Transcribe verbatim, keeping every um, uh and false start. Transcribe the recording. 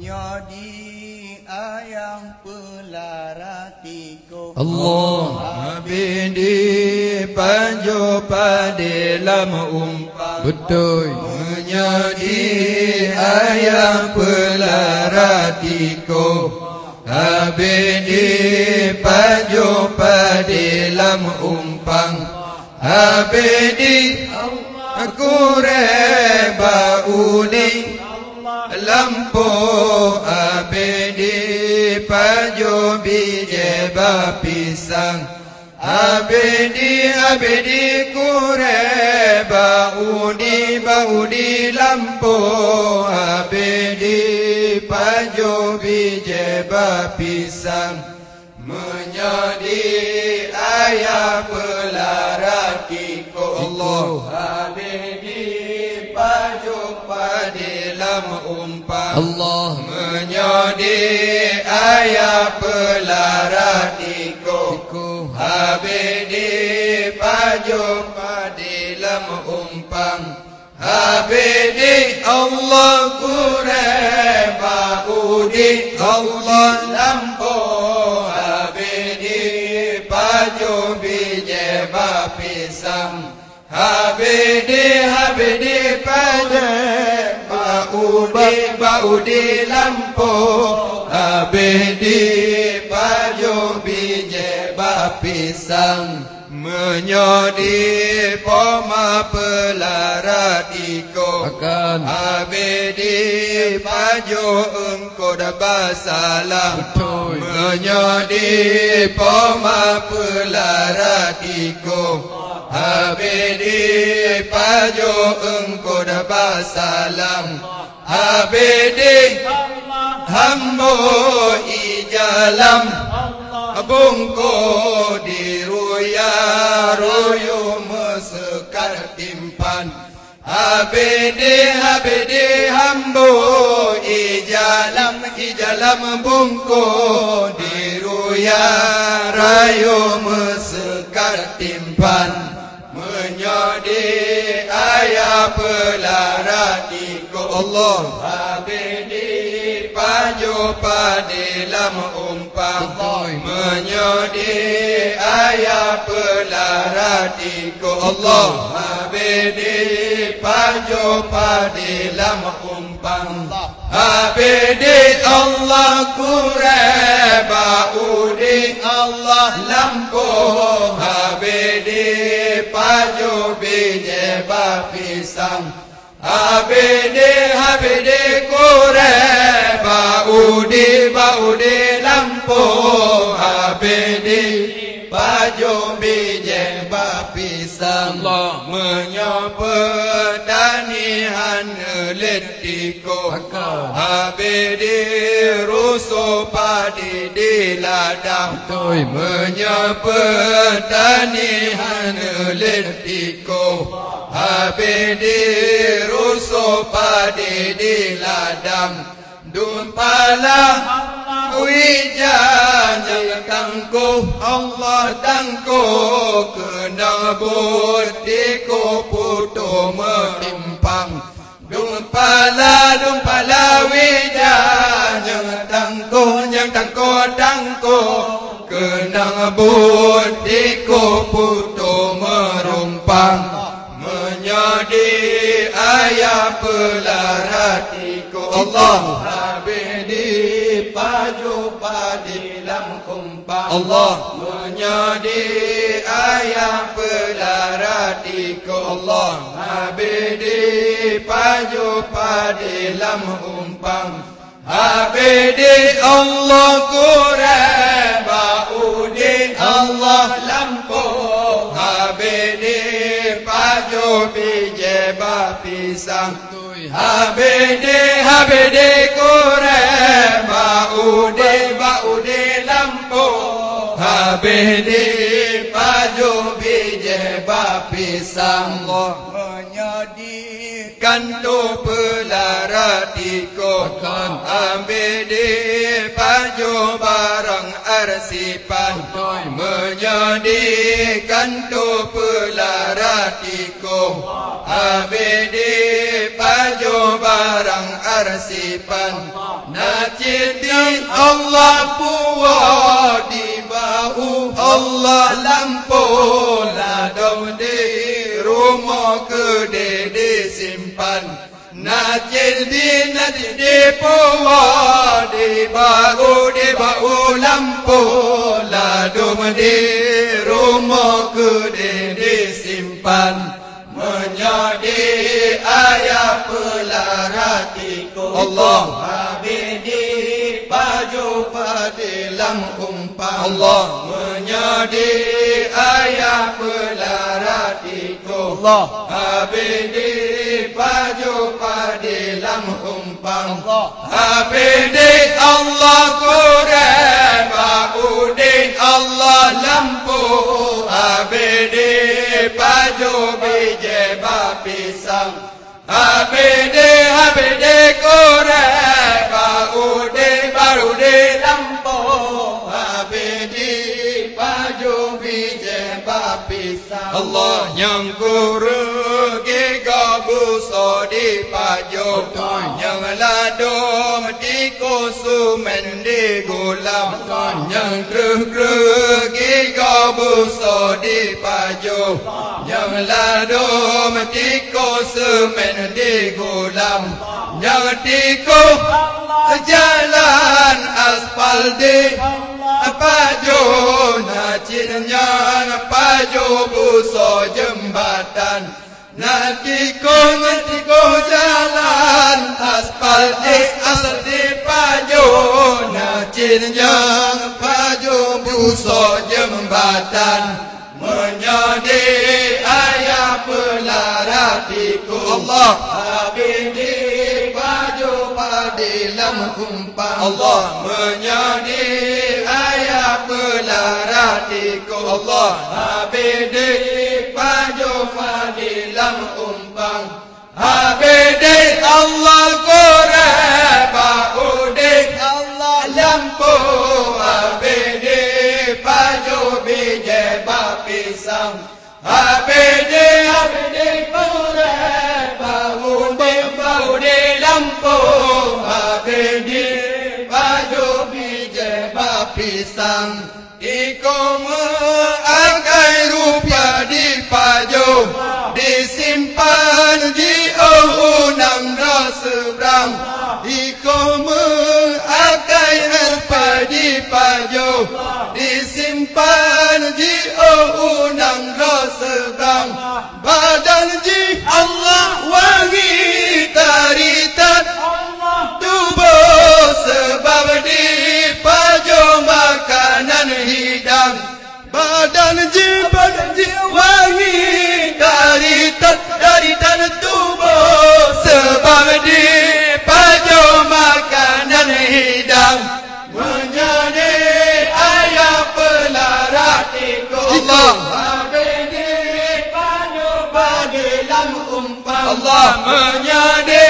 Nyoe di ayah peulara tiko. Allah. Habéh di pajoh padé lam umpang. Beutôi. Meunyoe di ayah peulara tiko. Habéh di pajoh padé lam umpang. Habéh di kurée bak udi lampôh, habéh di pajoh bijéh bak pisang. Habéh di, habéh di kurée bak udi, bak udi lampôh, habéh di pajoh bijéh bak pisang. Meunyoe di ayah peulara tiko. Allah. Habéh di pajoh padé lam umpang. Allah. Meunyoe di ayah peulara tiko. Tiko. Habéh di pajoh padé lam umpang. Habéh di Allah kurée bak udi Allah lampôh. Habéh di pajoh bijéh bak pisang. Habéh di, habéh di pajoh bak udi, bak udi lampôh. Habéh di pajoh bijéh bak pisang. Meunyoe di poma peulara tiko. Akan. Habéh di pajoh eungkôt basalam. Beutôi. Meunyoe di poma peulara tiko. Habéh di pajoh eungkôt basalam. Habéh di hambo ija lam bungkôh di ruya-ruyu meuseukat timphan. Habéh di, habéh di hambo ija lam, ija lam bungkôh di ruya-ruyu meuseukat timphan. Meunyoe di ayah peulara tiko Allah, habéh di pajoh padé lam umpang. Beutôi. Meunyoe di ayah peulara tiko Allah, habéh di pajoh padé lam umpang. Habéh di Allah kurée bak udi Allah lampôh, habéh di pajoh bijéh bak pisang. Habéh di, habéh di kurée bak udi, bak udi lampôh, habéh di pajoh bijéh bak pisang. Allah. Meunyoe peutani hana lét tiko. Akan. Habéh di rusoh padé di ladang. Beutôi. Meunyoe peutani hana lét tiko. Habéh di rusoh padé di ladang. Dum pala ija nyang tangkoh Allah tangkoh keunong buet tiko putôh meurimpang. Dum pala, dum pala ija nyang tangkoh, nyang tangkoh, tangkoh keunong buet tiko putôh meurumpang. Meunyoe di ayah peulara tiko Allah, habéh di pajoh padé lam umpang. Allah. Meunyoe di ayah peulara tiko Allah, habéh di pajoh padé lam umpang. Habéh di Allah kurée bak udi Allah lampôh, habéh di pajoh bijéh bak pisang. Habéh di, habéh di kurée bak udi, bak udi lampôh, habéh di pajoh bijéh bak pisang. Allah. Meunyoe di kantô peulara tiko. Akan. Habéh di pajoh barang arsipan. Beutôi. Meunyoe di kantô peulara tiko. Habéh di pajoh barang Arsipan. Na cit di Allah puwoe di bak u, Allah lampôh ladôm di rumoh keudeh disimpan. Na cit di, na cit di puwoe di bak u, di bak u lampôh ladôm di rumoh keudeh disimpan. Meunyoe di ayah peulara tikôh, Allah. Habéh dipajoh padé lam umpang, Allah. Meunyoe di ayah peulara tikôh, Allah. Habéh dipajoh padé lam umpang, Allah. Habéh di Allah kureueng bak udeb, Allah lampôh. Habéh dipajoh bijéh bak pisang. Habéh di, habéh di kureueng bak udeb, bak udeb lampôh. Habéh dipajoh bijéh bak pisang. Allah. Nyang kureueng gigoe busoe dipajoh. Beutôi. Nyang ladôm tikôh seumén digulam. Beutôi. Nyang kreueh-kreueh gigoe busoe dipajoh. Nyang ladôm tikôh seumén digulam. Nyang tikôh jalan aspal di pajoh, na cit nyang pajoh busoe jeumbatan. Na tikôh, na tikôh jalan aspal, eh, aspal dipajoh, na cit nyang pajoh busoe jeumbatan. Meunyoe di ayah peulara tikôh, Allah. Habéh dipajoh padé lam umpang, Allah. Meunyoe di ayah peulara tikôh, Allah. Habéh dipajoh padé lam umpang. Habéh di Allah kureueng bak udeb, Allah lampôh. Habéh dipajoh bijéh bak pisang. Habéh di, habéh di kureueng bak udeb, bak udeb lampôh. Habéh dipajoh bijéh bak pisang. Tikôh meuakai rupiah dipajoh, disimpan jiôh u nanggroe seubrang. Tikôh meuakai rupiah dipajoh, disimpan jiôh u nanggroe seubrang. Badan jih Allah wangi tari that, Allah tuboh seubab dipajoh makanan hidang. Badan jih, badan jih wangi tari that, tari that tuboh seubab dipajoh makanan hidang. Meunyoe di ayah peulara tikôh, Allah, habéh dipajoh padé lam umpang. Allah, meunyoe di